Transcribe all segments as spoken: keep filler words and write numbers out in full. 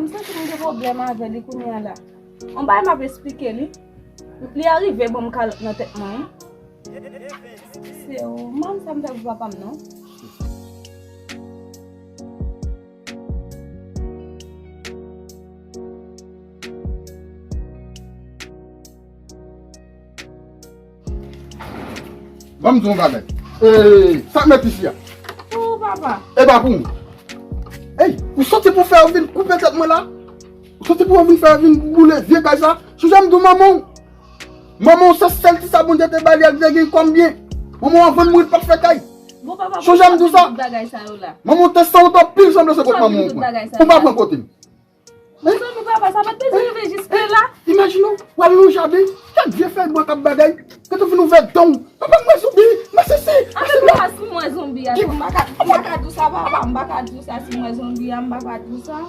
M santi m gen pwoblèm avè li kounye a la. Yon bagay m ap esplike li. Li arive ban m kalòt nan tèt mwen wi. Se ou, m pa konn sa m fè pou papa m non. Ban m di w yon bagay. Sa k mèt isi a? Pou ou papa. E pa pou mwen. Ey, ou soti pou fè yo vin koupe tèt mwen la? Ou soti pou yo vin fè yo vin boule vye kay sa? Sonje m di w manman w. Manman w se sèl ti sa Bondye te ba li a, li te gen kòm byen. Manman w anvan l mouri l pa t fè kay. Sonje m di w sa. Manman w te sanwont anpil sanble se kot manman w pran. Pou pa pran kote m. Mezanmi papa, sa pa t bezwen rive jiske la. Imajine w, w al nan yon jaden, kèk vye fèy bwa k ap bagay, kèk ou vin ouvè dan w. Papa, m wè zonbi, m wè sesi, m wè sela. Papa, si m wè zonbi a, m pa ka, m pa ka di w sa papa, m pa ka di w sa, si m wè zonbi a, m pa ka di w sa.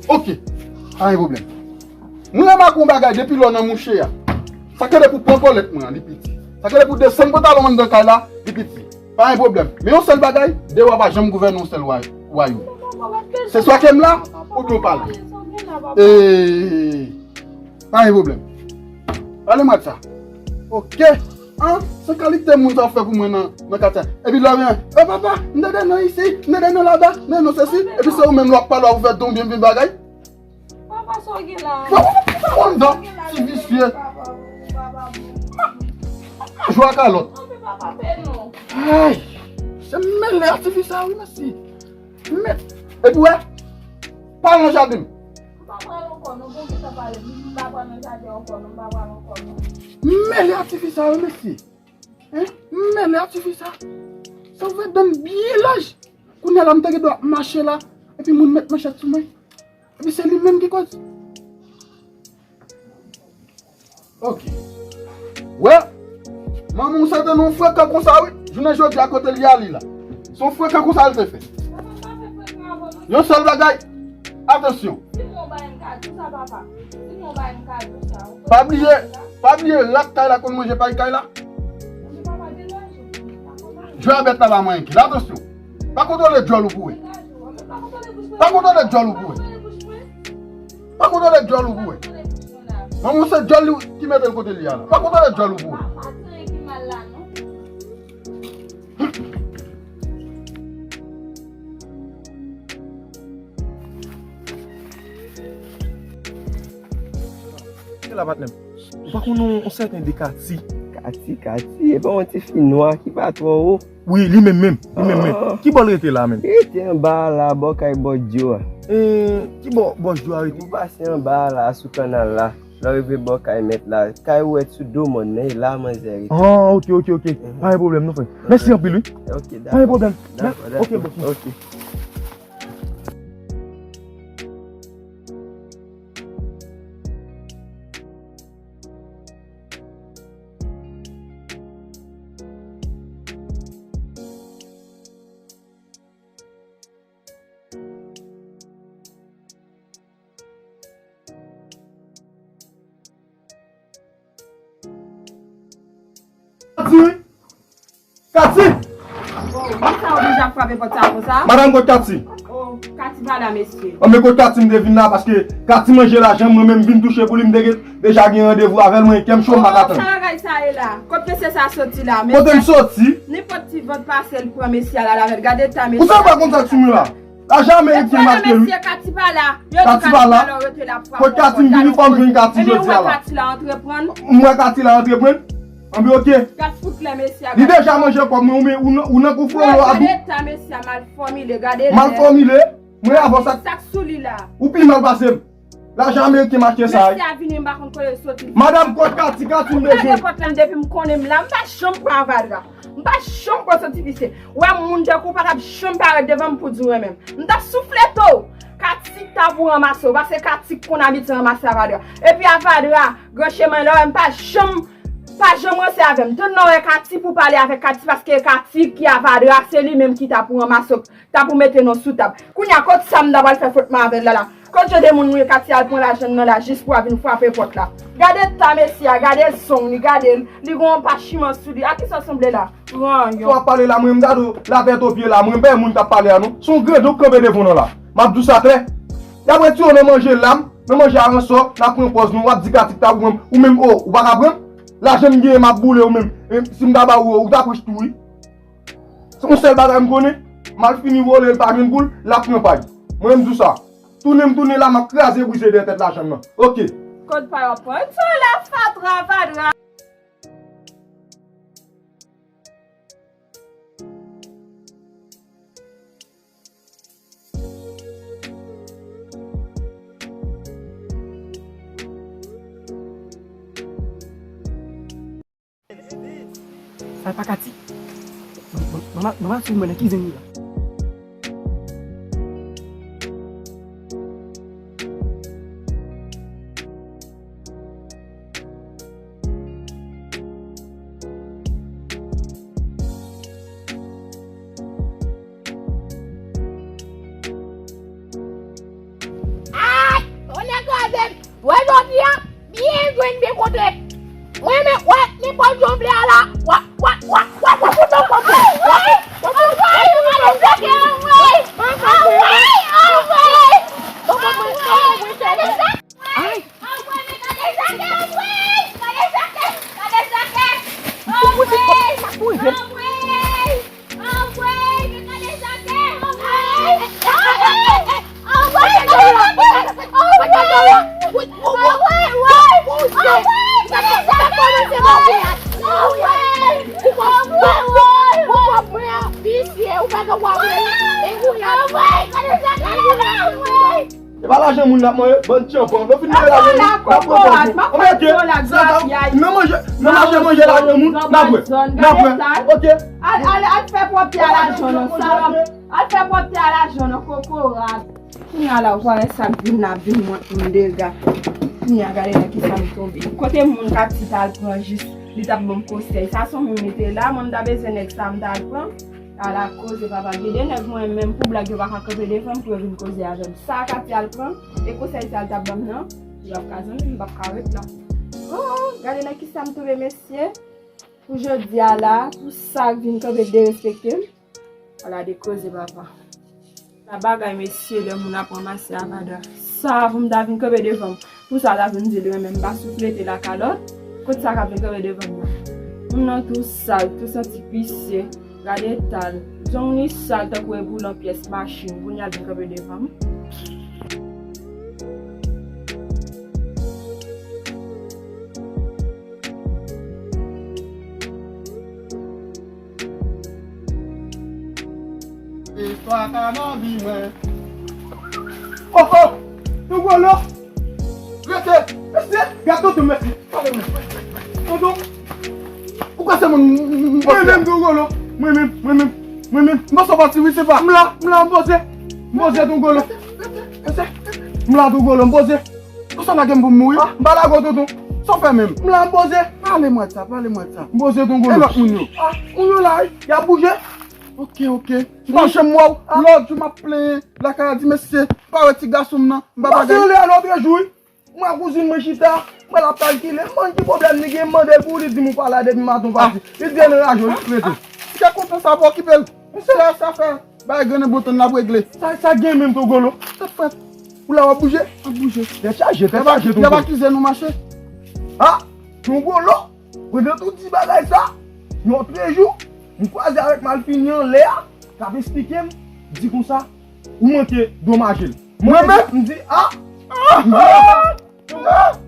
Ok, pa gen pwoblèm. Mwen remake yon bagay depi lè w nan mouche a. Sa k rele pou pran kòlèt mwen an, li piti. Sa k rele pou desann pantalon mwen anndan kay la, li piti. Pa gen pwoblèm. Men yon sèl bagay, de wa pa janm gouvène yon sèl wa-, wayòm. Se swa ke m la, oubyen w pa la. Eee, pa gen pwoblèm. Pale mwa de sa. Ok. An, se kalite moun sa w fè pou mwen nan, nan katye a. Epi lè w vin, e papa, m tande non isi, m tande non laba, m tande non sesi. Epi se ou menm lè w ap pale, w ap ouvè don byen, byen bagay. Papa, sa w gen la? Papa, papa, papa, ti visye. Papa, papa, papa. Jwe ak kalòt. Anpe papa, fè non. Ay, se mele a ti fi sa, wi, mèsi. Mèt. Epi, wè, pa nan jaden. M pa pral ankò, non, bon, gentan pale. M pa pral nan jaden ankò, non, m pa pral ankò, non. Mele a ti fi sa, wi, mèsi. Hein? M mele a ti fi sa. Sa ouvè dan l byen laj. Kounye a la, m te gen dwa ap mache la. Epi moun met manchèt sou mwen. Epi se li menm ki koz. Ok. Wè, manman w sa te nan yon frekan konsa wi. Jounen jodi a kote l ye a li la. Se yon frekan konsa l te fè. Yon sèl bagay, atansyon. Pa bliye, pa bliye rat kay la konn manje pay kay la. Djòl bèt la pa manyen kil. Atansyon. Pa kontwole djòl ou pou wè. Pa kontwole djòl ou pou wè. Pa kontwole djòl ou pou wè. Manman se djòl li ki mete l kote li a la. Pa kontwole djòl ou pou wè. Kè la patnè m. Ou pa konn yon, yon sèten de Kati? Kati, Kati, e pa yon ti fi nwa ki pa twò wo? Wi, li menm menm, li menm menm. Ki bò l rete la menm? Li rete anba a la, bò kay bòdyo a. E, ki bò bòdyo a rete? Ou pase anba a la, sou kannal la. Lè w rive bò kay mèt la, kay ou wè sou do mòn nan, e la manzè rete. Ah, ok, ok, ok. Pa gen pwoblèm non, frè. Mèsi anpil, wi. Ok, dakò. Pa gen pwoblèm. Dakò, dakò. Ok, bòs. Ok. Kati! Kati! Oh, kisa ou deja frape pòt sa konsa? Madanm, kot Kati? Oh, Kati pa la, mesye. Anben, kot Kati m te vin la, paske Kati manje lajan mwen, men m vin touche pou li, m te gen, deja gen randevou avè l, mwen kè m cho, m pa ka tann. Sa bagay sa ye la? Kot mesye sa soti la? Kote m soti? Nenpòt ti vant pase l pran mesye a la avè l. Gade ta mesye. Ou sa pa konn sa k sou mwen la? Lajan ameriken m achte l wi. Mesye, Kati pa la. Yo di Kati pa la. Kot Kati m vini fò m jwenn Kati jodi a la. Kati la antreprann. M wè Kati la antreprann. Anben ok. Gad fout lè mesye a. Li deja manje kòb mwen, ou men, ou nan, ou nan kou fwolo a. Gade ta mesye a mal fòmile, gade. Mal fòmile? Mwen avè w sa. Sa k sou li la. Ou pi mal pase m. Lajan ameriken m achte sa wi. Mesye a vini, m pa konn kote l soti. Madanm, kot Kati, Kati m bezwen. Gade pòt la, depi m konnen m la, m pa janm pran avadra. M pa janm pran soti visye. Wè moun tankou w pa t ap janm parèt devan m pou di w renmen m. M t ap souflete w. Kati ta pou ranmase w, paske Kati k konn abitye ranmase avadra. Epi avadra, gran chemen lè w wè m pa janm, pa janm ranse avè m. Tann nan w wè Kati pou pale avèk Kati, paske Kati ki avadra, se li menm ki ta pou ranmase w. Ta pou mete non sou tab. Kounye a, kot sa m ta pral fè fwotman avè l la la? Kot jan de moun ou ye, Kati al pran lajan nan la jis pou al vin frape pòt la? Gade ta mesye a, gade zong li, gade l, li gon yon pachiman sou li. A kisa w sanble la? Ranyon. Sa w ap pale la, mwen m gade w, lapèt o pye la, mwen m pa yon moun k ap pale a non. Se yon grandon k kanpe devan w nan la. M ap di w sa klè. Y ap retire w nan manje lam, nan manje aransò, n ap pran pòz nou, w ap di ka TikTok ou menm, ou menm, o, ou pa ka pran m? Lajan m genyen m ap boule ou menm, e, si m ta ba ou, ou ta pran tou wi. Se yon sèl bagay m konnen, Malfini vole l pa jwenn pou l, l ap pran pay. Mwen menm di w sa. Tounen m tounen la, m ap kraze brize dèyè tèt lajan m nan. Oke. Kot pa yo pran sa la fatra fatra. Sa pa Kati. Manman, manman, sou mwen ki zen la. Ay! Tonnè kraze m! Wè jodi a, byen jwenn byen kontre. Mwen menm, wè, nenpòt jan w vle a la. Wa, wa, wa, wa, wa, wa, wa, wa, wa, wa, wa, anmwey! Anmwey! Anmwey! Anmwey! Anmwey! Anmwey! Anmwey! Ay! Anmwey, men gade sa gen anmwey! Gade sa gen, gade sa gen! Anmwey! Anmwey! Anmwey, men gade sa gen! Anmwey! Anmwey! Anmwey, gade sa gen! Anmwey! Anmwey, woy! Anmwey, gade sa gen! Anmwey! Anmwey, woy! Anmwey, woy! Visye, ou pa gen wap! Anmwey, gade sa gen! Anmwey! E pa lajan moun n ap manje, bann tchanpan. Nou fin manje lajan moun, n ap pran pòz nou. Anmwey, nan manje, nan mache manje lajan moun, n ap wè. N ap wè. Oke. Al, al, al fè pwòpte a lajan w, salòp. Al fè pwòpte a lajan w, kokorat. Kounye a la, ou pa wè sa k vin la, vin mwen, m dega. Kounye a, gade nan kisa m tonbe. Kote moun Kati t al pran jis, li t ap ban m konsèy. Sa se yon moun li te la, mwen m ta bezwen nèg sa, m ta al pran. Ala koze papa, gen de nèg mwen menm pou blag yo pa ka kanpe devan m pou yo vin koze avè m. Sa Kati al pran, e konsèy sa l t ap ban m nan, li p ap ka zanmi m, m p ap ka ret la. Oh, gade nan kisa m tonbe mesye. Pou jodi a la, pou sa k vin kanpe derespekte m. Ala de koze papa. La bagay mesye, lè moun ap ranmase avada. Sa pou m ta vin kanpe devan m. Pou sa ta vin di l renmen m pa souflete lakalòt. Kot sa k ap vin kanpe devan m nan? Moun nan tou sal, tou santi pisye. Gade eta l. Zong li sal tankou e boulon pyès machin. Kounye a l vin kanpe devan m. Istwa ka nan vi mwen. Oh, oh! Ton Golo! Rete! Mesye! Gade tonton, mesye! Tonton! Ou kwè se moun m, m, m, mwen menm, Ton Golo! Mwen menm, mwen menm, mwen menm! M panse w pati, wi, se pa! M la, m la, m poze! M poze, Ton Golo! Mesye! M la, Ton Golo, m poze! Konsa lage m pou m mouri? Ah, m pa lage w, tonton. Sa w fè menm? M la, m poze. Pale mwen sa, pale mwen sa. M poze, Ton Golo. E lòt moun yo? Ah, moun yo la, wi. Y ap bouje. Ok, ok. M pa janm wè w. Ah. Lòt jou m ap plenyen lakay la, di mesye, m pa wè ti gason m nan. M pa bagay. M pase anlè a lòt jou, wi. M wè kouzin mwen chita. M wè l ap kalkile. M mande ki pwoblèm li gen, m mande l pou li di m ou pa la depi maten w pati. Ah. Li di anraje w, li rete. Ah. Ti ka kontan sa, pa okipe l. Mesye, sa fè. Bay grannen bon tan n ap regle. Sa, sa gen menm, Ton Golo? Sa fè. Ou la w ap bouje? M ap bouje. Tèt chaje, tèt chaje, Ton Golo. Y ap akize nou mache. Ah! Ton Golo! Pandan tout ti bagay sa, yon lòt jou, m kwaze avèk Malfini anlè a, k ap esplike m, di konsa, ou manke domaje l. Mwen menm, m di, ah! M di, ah!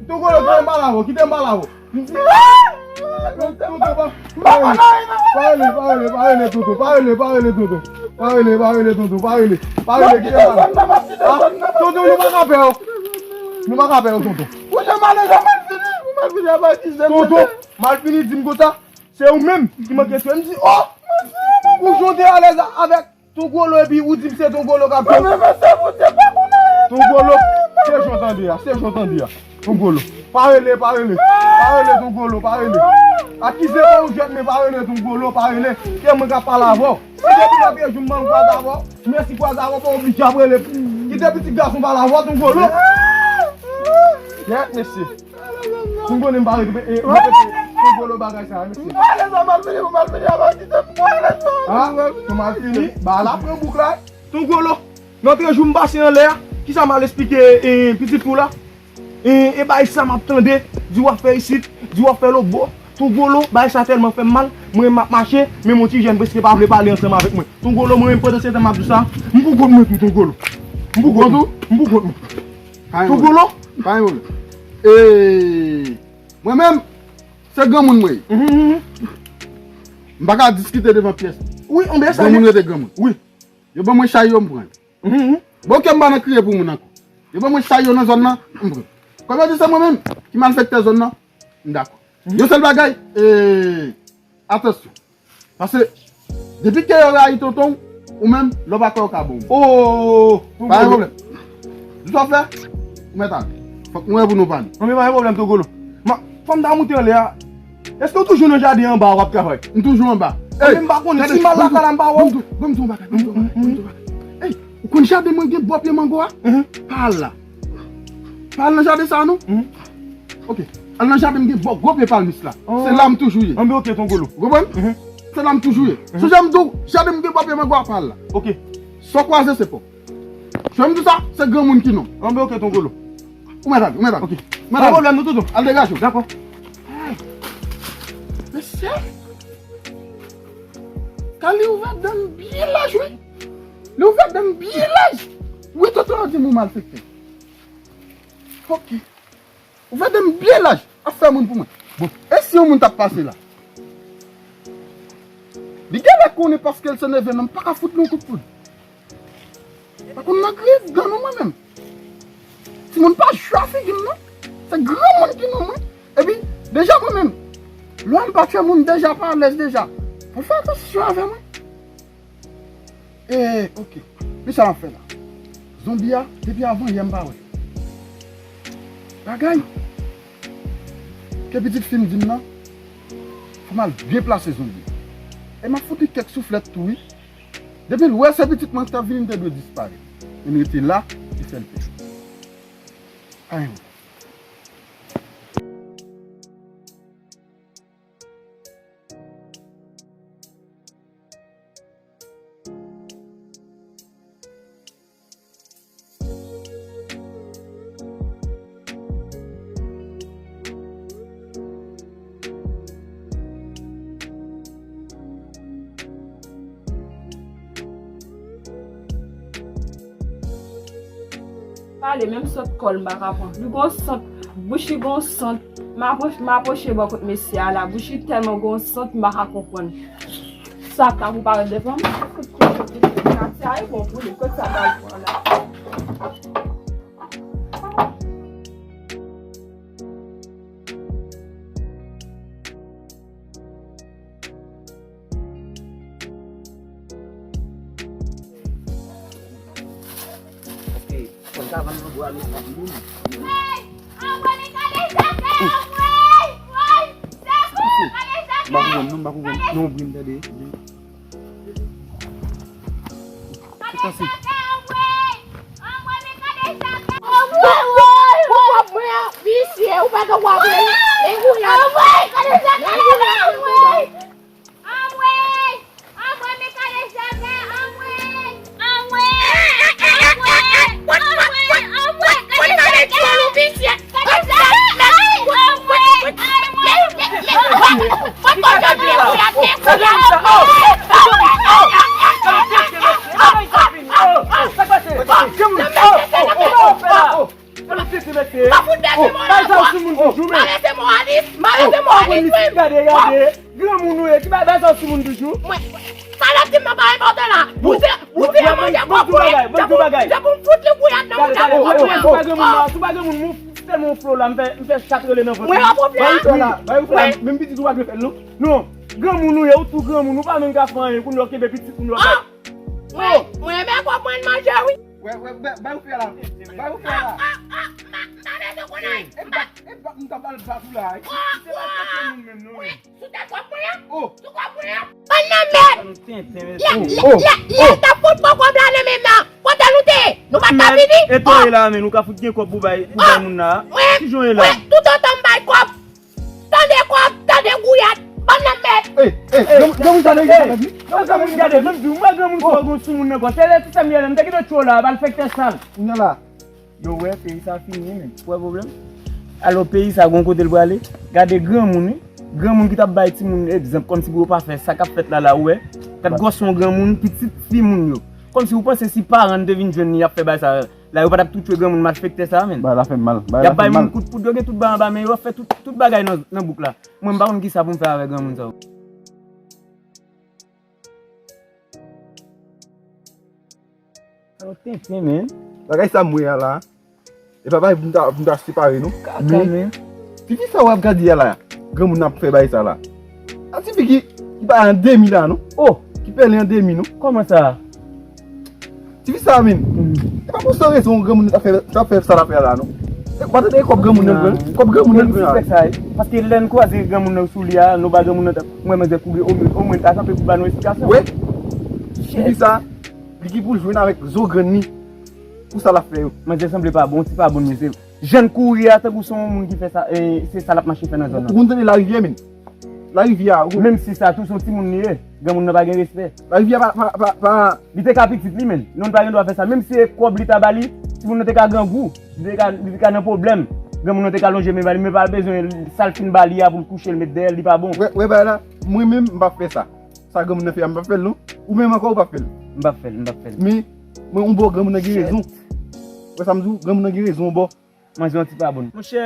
Ton Golo, kite m pale avè w, kite m pale avè w. M di, ah! Tonton, pa, pa rele, pa rele, pa rele, tonton, pa rele, pa rele, tonton. Pa rele, pa rele, tonton, pa rele. Pa rele, kite m pale. Ah, tonton, nou pa ka pè w. Nou pa ka pè w, tonton. Ou jan malè, jan mal fini, ou mal fini, ap akize m. Tonton, Malfini di m konsa, se ou menm ki manke swe. M di, oh! Ou jan w te alèz avèk Ton Golo, epi ou di m se Ton Golo k ap jwe. Mwen menm se Bondye pa konnen. Ton Golo, se jan w tande a, se jan w tande a. Ton Golo, pa rele, pa rele. Pa rele, Ton Golo, pa rele. Akize pa ou jwèt, men pa rele, Ton Golo, pa rele. Se mwen k ap pale avè w. Si depi lòt jou m ban m kwaze avè w, mèsi kwaze avè w, pa oblije ap rele. Kite pitit gason pale avè w, Ton Golo. Yèt, mesye. Ton Golo, m pa rele, e, repete, Ton Golo bagay sa, mesye. M pa rele sa, Malfini, pou Malfini ap akize m, m pa rele sa. Ah, Ton Malfini, ba la pran bouk la. Ton Golo, lòt jou m pase anlè a, Kisa m al esplike, eh, pitit ou la? E, e bay sa m ap tande, di w ap fè isit, di w ap fè lòtbò. Ton Golo, bay sa tèlman fè m mal, mwen m ap mache, menm yon ti jèn prèske pa vle pale ansanm avèk mwen. Ton Golo, mwen menm pandan se tan m ap di sa, m pou kont mwen tou, Ton Golo. M pou kont mwen, m pou kont mwen. Ton Golo. Pa gen pwoblèm. E, mwen menm, se granmoun mwen ye. Mhm, mhm. M pa ka diskite devan pyès. Wi, on byen sa. Granmoun rete granmoun. Wi. Yo ban mwen chay yo, m pran l. Mhm. Bon, ke m pa nan kriye pou moun ankò. Yo ban mwen chay yo nan zòn nan, m pran. Kòm yo di se mwen menm ki malfektè zòn nan, m dakò. Mhm. Yon sèl bagay, e, atansyon. Paske depi ke yo rayi tonton w, ou menm, lè w pa kwè yo ka bon. Oh, pa gen pwoblèm. Di sa w fè, ou mèt ale. Fòk nou wè pou nou pale. Non, men pa gen pwoblèm, Ton Golo. Ma, fò m ta moute anlè a. Èske w toujou nan jaden anba a w ap travay? M toujou anba. Ey, men m pa konnen, si m al lakay la, m pa wè w. Ban m di w yon bagay, ban m di w yon bagay, ban m di w yon bagay. Ey, ou konn jaden mwen gen bò pye mango a? Mhm. Pa al la. Pa al nan jaden sa a, non. Mhm. Ok. Al nan jaden m gen bò gwo pye palmis la. Oh. Se la m toujou ye. Anben, ok, Ton Golo. Ou konprann? Mhm. Se la m toujou ye. Mhm. Sonje m di w, jaden m gen bò pye mango a, pa al la. Ok. Sa w kwaze, se pa w. Jwenn m di sa, se granmoun ki non. Anben, ok, Ton Golo. Ou mèt ale, ou mèt ale. Ok. Mèt ale. Pa pwoblèm, nou toutou. Al degaje w. Dakò. Mesye, ka li ouvè dan l byen laj, wi. Li ouvè dan l byen laj. Wi, tonton an di m ou malfektè. Ok. Ouvè dan l byen laj. Ap fè moun pou mwen. Bon, e si yon moun t ap pase la? Li genlè konnen paske l se neve m nan, m pa ka fout li yon kout poud. Pa konn nan griye dan nou mwen menm. Timoun pa jwe a figi m non. Se granmoun ki non mwen. Epi, deja mwen menm, lè m pa tchwe moun deja pa alèz deja. Fò fè atansyon avè mwen. E, ok. Men sa m ap fè la. Zonbi a, depi avan yè m pa wè. Bagay. Ke pitit fi m di m nan, fò m al byen plase zonbi a. E m ap fout li kèk souflèt tou, wi. Depi l wè se pitit mwen ki t ap vini, m te dwe disparèt. Men m rete la, e fè l pè. Anyen. Pale, menm sant kò l m pa ka pran. Li gon sant, bouch li gon sant. M apwoche, m apwoche bò kot mesye a la. Bouch li tèlman gon sant, m pa ka konprann. Sa ka pou parèt devan m. Kote sa e bon pou li? Kote sa pral pran la? Paske, fò n ta vann nan bwa nou pou moun. Anmwey! Anmwey, men gade sa fè, anmwey! Woy! Sekou! Gade sa fè! M pa konprann non, m pa konprann non, Brim, tande. Gade sa fè, anmwey! Anmwey, men gade sa fè! Anmwey, woy! Ou pwòp mwen an, visye, ou pa gen wap, men gouya! Anmwey, gade sa fè, anmwey! Anmwey! Anmwey, men gade sa fè, anmwey! Anmwey! Anmwey! Anmwey! Anmwey! Gade sa fè! Ay, anmwey! Anmwey! Anmwey! Sa l ap fè, mesye. Pa fout bèse moralis. Bay zam sou moun toujou, men. Pa bèse moralis. Pa bèse moralis, wi. Gade, gade. Granmoun ou ye, ki bay, bay zam sou moun toujou. Mwen, sa l ap di m nan pa enpòtan la. Boute, boute a manje kòb mwen. Bon, bon bagay, bon bagay. Se pou m fout li gouyad nan mouda. Gade, gade, gade, sou pa granmoun nan, sou pa granmoun, mwen tèlman yon flo la, m fè, m fè chat rele nan vant. Mwen pa pwoblèm. Bay ou fè la, bay ou fè la. Menm pitit ou pa dwe fè l, non. Non, granmoun ou ye, ou tou granmoun, ou pa menm ka fè anyen, kounye a w kenbe pitit, kounye a w fè. Mwen, mwen renmen kòb mwen manje, wi. Wè, wè, bay, bay ou fè la. Bay ou fè la. Ah, ah, ah, m pa, m pa bezwen konnen. E bak, e bak, m ta ba l bak ou la. Ki se la fè moun menm non. Wi, sou tèt kòb mwen an. Oh. Sou kòb mwen an. Bann nan mèd. Lè, lè, lè, lè l t ap fout pran kòb la nan men m nan. Kote nou te ye? Nou pa t ka vini. E to ye la, men nou ka fout gen kòb pou bay, pou bay moun la. Wi, wi, toutotan m bay kòb. Tande kòb, tande gouyad, bann nan mèd. Ey, ey, granmoun sa nèg sa mèd wi. Granmoun gade, menm di w, mwen granmoun sa w gon sou moun nan kò. Se lè ti sè m ye la, m te kite tchou la, malfektè sal. Kounye a la, Yo wè, peyi sa fini, men. Ou wè pwoblèm? Alò, peyi sa, gon kote l prale? Gade granmoun, wi. Granmoun ki t ap bay timoun egzanp, kòmsi pou yo pa fè sa k ap fèt la, la, ou wè. Gad gwòs yon granmoun, pitit fi moun yo. Kòmsi ou panse si paran n te vin jwenn li, y ap fè bagay sa, la, yo pa t ap tou tchwe granmoun malfektè sa, men. Bagay la fè m mal. Bagay la fè m mal. Y ap bay moun kout poud, yo gen tout bagay anba men yo, y ap fè tout, tout bagay nan, nan bouk la. Mwen, m pa konn kisa pou m fè avèk granmoun sa yo. Alò, tenten, men. Bagay sa m wè a la, e pa bagay pou m ta, pou m ta separe, non. Kaka, men. Tifi sa w ap gade a la, granmoun ap fè bagay sa la. A tifi ki, ki pa an demi la, non. Oh! Ki pèlen an demi, non. Kòman sa? Tifi sa, men. E pa pou san rezon granmoun nan ta fè, ta fè sa l ap fè a la, non. E pa tande kòb granmoun nan pran, kòb granmoun nan pran. Paske lè n kwaze granmoun nan sou li a, nou ba granmoun nan, mwen, manzè kouri, omwen, omwen, ta kanpe pou ba nou esplikasyon. Wi. Tifi sa, li ki pou jwenn avèk zo grann li pou sa l ap fè yo. Manzè sanble pa bon, ti pa bon, mesye. Jan l kouri a, tankou se yon moun ki fè sa, e, se sa l ap mache fè nan zòn nan. Ou konn tande larivyè, men. Larivyè a, ou konn. Menm si sa tou, se yon timoun li ye. Granmoun nan pa gen respè. Larivyè pa, pa, pa, pa. Li te ka pitit li, men. Non, li pa gen dwa fè sa. Menm si e kòb li ta ba li, timoun nan te ka grangou. Li te ka, li te ka nan pwoblèm. Granmoun nan te ka lonje men ba li, men pa bezwen sa l fin ba li a pou l kouche l met dèyè l, li pa bon. Wè, wè, bagay la, mwen menm, m p ap fè sa. Sa granmoun nan fè a, m p ap fè l, non. Ou menm ankò, ou p ap fè l. M p ap fè l, m p ap fè l. Men, men, yon bò granmoun nan gen rezon. Wè sa m di w, granmoun nan gen rezon, yon bò. Manzè yon ti pa bon. Monchè,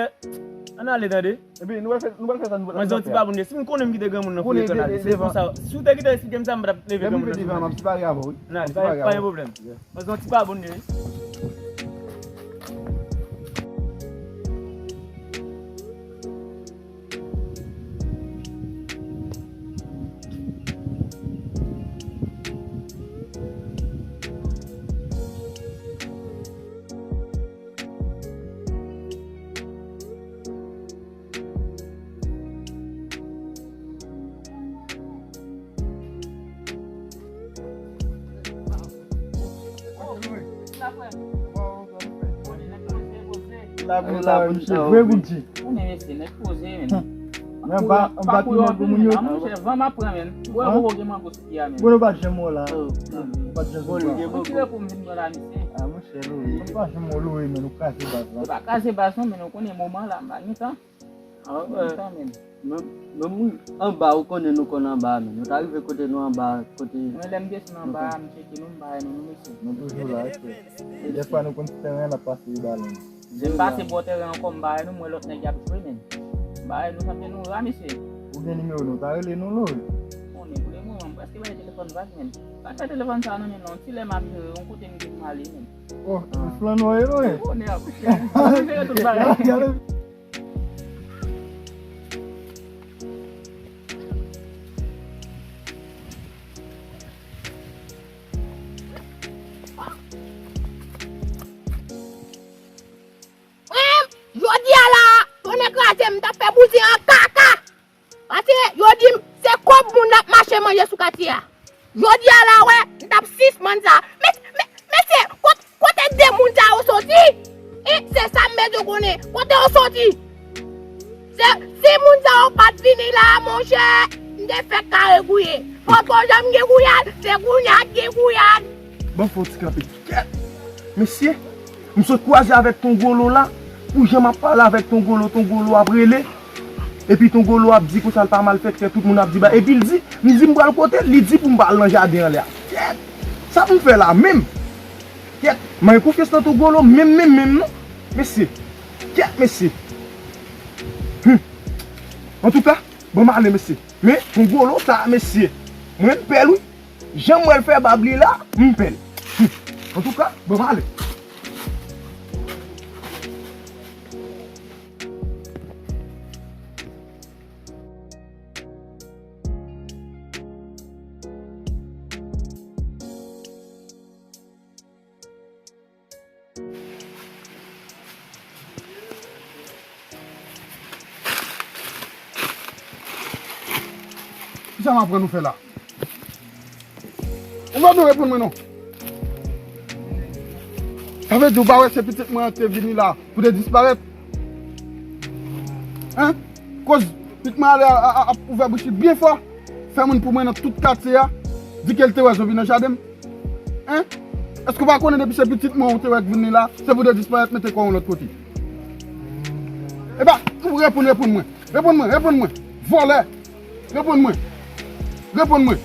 ann ale tande. Epi, nou pral fè, nou pral fè sa, nou pral fè. Manzè yon ti pa bon. Si m konnen m kite granmoun nan pou retann ale. Se konsa, si w te kite eksplike m sa, m pa t ap leve granmoun nan sou mwen. Ann ale, pa gen pwoblèm. Manzè yon ti pa bon, wi. Labou, labou, labou. Vre Gucci. Ou men mesye, nèg poze, men. Men pa, pa ki mango moun yo. A, monchè, van m ap pran, men. Ou wè, ou gen mango sou pye a, men. Bon, nou pa t janm wè w la. Ou pa t janm wè w la. Ou tire pou m vin pran la, mesye. A, monchè, Louis. Nou pa janm wè w, Louis, men nou kraze baz la. Se pa kraze baz, non, men nou konnen moman la, m pa gen tan. Ah, men, men, men, anba, ou konnen nou konn anba, men. Nou ta rive kote nou anba, kote. Men lè m desann anba, m tcheke nou, m bare nou, nou mesye. Nou toujou la, èske? E dèfwa nou konn fè anyen, n ap pase balon. Lè m pase bò tèren ankò, m bare nou, m wè lòt nèg y ap jwe, men. M bare nou, sanble nou ra, mesye. Ou gen nimewo nou, ta rele nou, Lori. Konnen, pou le moman, m prèske bay telefòn vag, men. Pa fè telefòn sa nan men non, ti lè m ap jere, yon kote m gen pou m ale, men. Oh, ou flann wè, Lori. Konnen, ap jere tout bagay. Jodi a la, tonnè kraze m, m t ap fè bouzen an kaka. Paske yo di m, se kòb moun n ap mache manje sou katye a. Jodi a la, wè, m t ap sispann sa. Men, men, mesye, kot-, kote de moun sa yo soti? E, se sa m bezwen konnen. Kote yo soti? Se, si moun sa yo pa t vini la, monchè, m te fèk kare gouye. Poko janm gen gouyad, se kounye a k gen gouyad. Ban m fè yon ti kanpe. Kèt! Mesye, m sot kwaze avèk Ton Golo la. Pou jan m ap pale avèk Ton Golo, Ton Golo ap rele. Epi Ton Golo ap di konsa l pa malfektè, tout moun ap di ba. Epi l di, m di m pral kote l, li di pou m pa al nan jaden anlè a. Kèt! Sa pou m fè la menm? Kèt! M pa gen konfyans nan Ton Golo menm, menm, menm non. Mesye. Kèt, mesye. Hum. Antouka, ban m ale, mesye. Men, Ton Golo sa, mesye. Mwen, m pè l, wi. Jan m wè l fè bab li la, m pè l. Antouka, bon, m ale. Kisa m aprann ou fè la? Ou pa bezwen reponn mwen non. Sa vle di ou pa wè se pitit mwen an te vini la pou te disparèt? Hein? Koz pitit mwen ale a, a, a, ap ouvè bouch li byen fò, fè moun pou mwen nan tout katye a, di ke l te wè zonbi nan jaden m. Hein? Èske w pa konnen depi se pitit mwen ou te wè k vin li la, se pou te disparèt mete kò w yon lòt kote? Epa, ou reponn, reponn mwen. Reponn mwen, reponn mwen. Vòlè. Reponn mwen. Reponn mwen.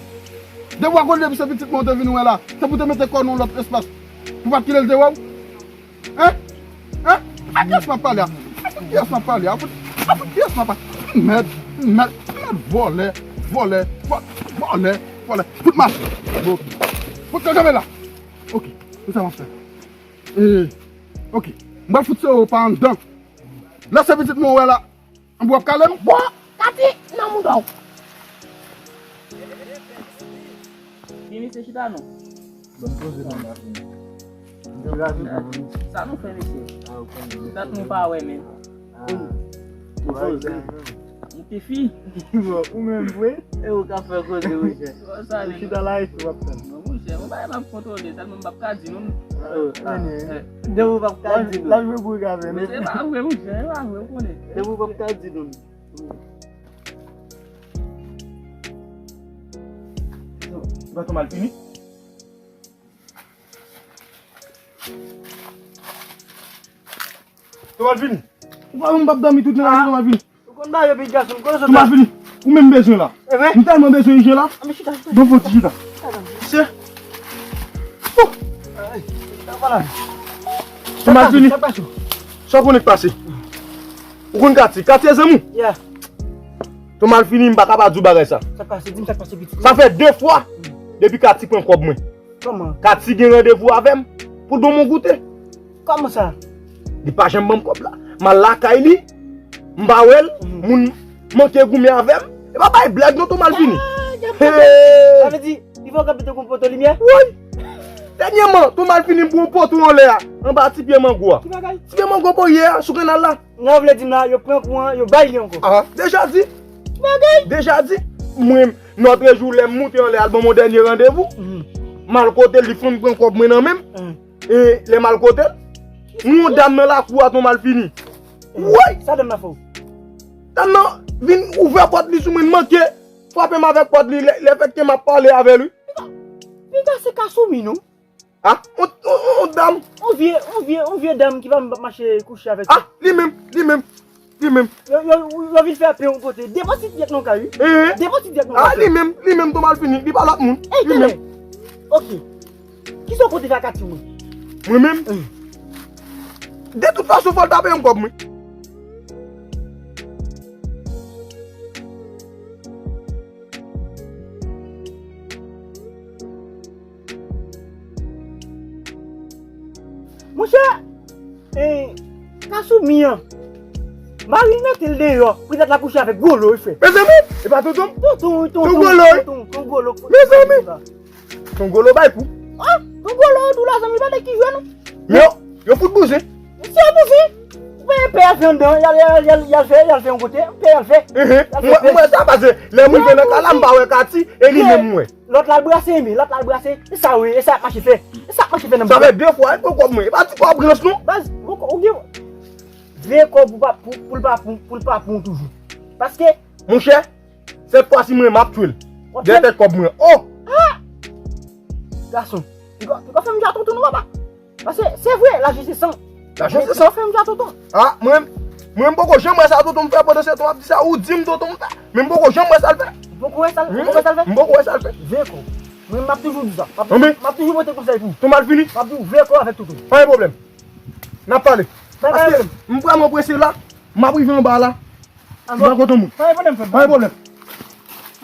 Depi w pa konnen depi se pitit mwen ou te vin wè la, se pou te mete kò w nan yon lòt espas. Pou pa t kite l te wè w. Hein? Hein? A kiyès m ap pale a? A kiyès m ap pale a? A kiyès m ap pale? Mèd, mèd, mèd, vòlè, vòlè, vò-, vòlè, vòlè. Fout mache. Bon, ok. Fout kanpe la. Ok. Kisa m ap fè? Eh, ok. M pral fout sere w pa anndan. Lè se pitit mwen w wè la, w ap kale m? Bon, Kati, nan mouda w. Vini se chita non. Bon, poze non, la fini. M te razi pou vini. Sa nou fè, mesye? Ah, ou konnen. Dat nou pa wè, men. Ah. Ou poze. Ou te fi. Bon, ou menm vre? E ou ka fè koze, monchè. Ou chita la, e w ap tann. Non, monchè, yon bagay m ap kontwole, sèlman m p ap ka di non. Oh, ah, eh. Depi w p ap ka di non. L ap jwe boug avè nou. Men se pa vre, monchè, se pa vre, ou konnen. Depi w p ap ka di non. Baton mal fini. Tomal fini. Ou pa wè m p ap dòmi tout lè, Tomal fini. Ou konn ba yo pi gason, ou konn sa. Tomal fini. Ou menm bezwen la. E vre? M tèlman bezwen je la. Bon, fò ti chita. Se. Tomal fini. Sa w konnen k pase? Ou konn Kati? Kati e zanmi w? Yeah. Tomal fini, m pa ka pa di w bagay sa. Sa k pase? Di m sa k pase, pitit. Sa fè de fwa depi Kati pran kòb mwen. Kòman? Kati gen randevou avè m pou l ban m yon goute. Kòman sa? Li pa janm ban m kòb la. M al lakay li, m pa wè l, moun manke goumen avè m. E pa bay blag non, Tomal fini. Sa vle di, li fè w kanpe tankou yon poto limyè? Woy! Dènyèman, Tomal fini, m pran yon poto anlè a, anba ti pye mango a. Ki bagay? Ti pye mango pou ye a, sou kanal la. Nan vle di m la, yo pran kouran, yo bay li ankò. Ah, deja di. Bagay. Deja di. Mwen, lòt jou, lè m moute anlè al ban m yon dènye randevou, m al kote l, li fon pran kòb mwen nan men m. E lè m al kote l, m wè yon dam nan lakou a, Tomal fini. Woy! Sa dam nan fè w? Dam nan vin ouvè pòt li sou mwen, manke frape m avèk pòt li, lè, lè fèt ke m ap pale avè li. Piga se Kasumi, non? Ah, on, on, on, on dam. On vye, on vye, on vye dam ki pa menm p ap mache kouche avèk. Ah, li menm, li menm, li menm. Yo, yo, yo vin fè pè yon kote. Depo ti dyèt nan kay, wi. Depo ti dyèt nan kay. Ah, li menm, li menm, Tomal fini. Li pa lòt moun. Ey, tande. Ok. Kisa w konte fè ak Kati, mwen? Mwen menm? De tout fason, fò l ta peye m kòb mwen. Monchè, eh, Kasumi an, mari l mete l deyò, petèt l al kouche avèk Golo, wi, frè. Mezanmi, e pa tonton m? Tonton, wi, tonton, tonton Golo, wi. Tonton Golo. Mezanmi. Tonton Golo bay kou. Ah, tonton Golo, tou la zanmi, pa de ki jwe, non. Yo, yo fout bouzen. Misye bouzen. Ou pa pè al fè anndan, y al, y al, y al, y al fè, y al fè yon kote, pè y al fè. Mwen, mwen, sa pase, lè m rive nan kay la, m pa wè Kati, e li menm mwen. Lòt la al brase, men lòt la al brase. E sa w ye, e sa y ap mache fè. E sa y ap mache fè nan. Sa fè de fwa, e pran kòb mwen. E pa ti kòb rans, non. Baz, ou, ou gen veye kòb pou pa, pou, pou l pa, pou, pou l pa pran w toujou. Paske. Monchè, sèt fwa si mwen, m ap twe l. W ap twe l? Dèyè tèt kòb mwen. Oh! Ah! Gason, ou ka, ou ka fè m ja tonton, non, papa. Paske, se vre, lajan se san. Lajan se san. Ou ka fè m ja tonton. Ah, mwen, mwen, m poko janm wè sa tonton m fè pandan se tan w ap di sa, ou di m tonton m fè. Men m poko janm wè sa l fè. Ou poko wè sa l, ou poko wè sa l fè? M poko wè sa l fè. Veye kòb. Mwen, m ap toujou di sa. M ap, m ap toujou pote konsèy pou ou. Tonton Malfini. M ap di w veye kòb avèk tonton. Pa gen pwoblèm. N ap pale. Paske m vrèman prese la. M ap rive anba la. Mwen kontan moun. Pa gen pwoblèm, frè m. Pa gen pwoblèm.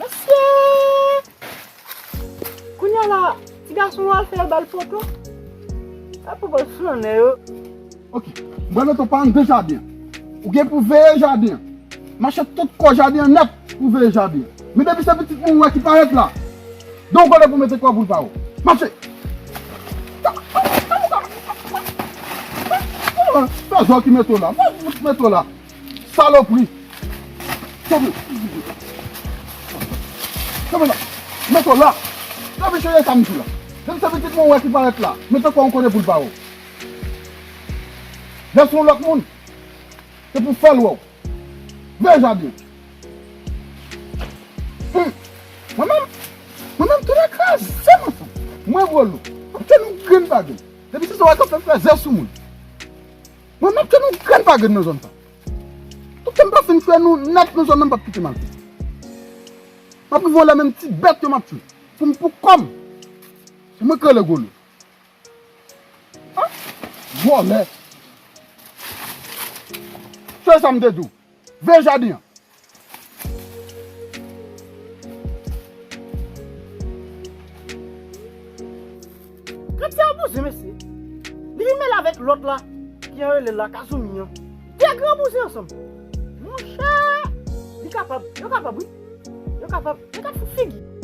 Mesye! Kounye a la, ti gason yo al fè yo bèl foto. Al pou bèl flannen yo. Ok. M pral mete w pa anndan jaden an. Ou gen pou veye jaden an. Mache tout kò jaden an nèt pou veye jaden an. Men depi se pitit mwen ou wè ki parèt la, donk ou konnen pou mete kò pou l pa wè w. Mache! Fè zò ki mete w la. Fè zò ki mete w la. Salopri. Kenbe. Kenbe la. Mete w la. Kenbe cheri sa m di w la. Depi se pitit mwen ou wè ki parèt la, mete kò w kote pou l pa wè w. Lè se yon lòt moun, se pou fè l wè w. Veye jaden. Hmm. Mwen menm, mwen menm, tout kraze m ansanm. Mwen gwo lou. M ap tchwe nou grenn pa grenn. Depi se sa w ap fè, fè zè sou moun. Mwen, m ap tchwe nou grenn pa grenn nan zòn sa. Tout tan m pa fin tchwe nou nèt nan zòn nan, m p ap kite m al fè. M ap rive yon lè menm ti bèt yo m ap tchwe. Pou m, pou kò m. Se mwen k rele gwo lou. Ah, vòlè. Se sa m te di w. Veye jaden an. Gad ti a bouzen, mesye. Li vin mele avèk lòt la, ki an rele l la, Kazumi an. De gran bouzen ansanm. Monchè, li kapab, yo kapab, wi. Yo kapab, yo kapab fout figi.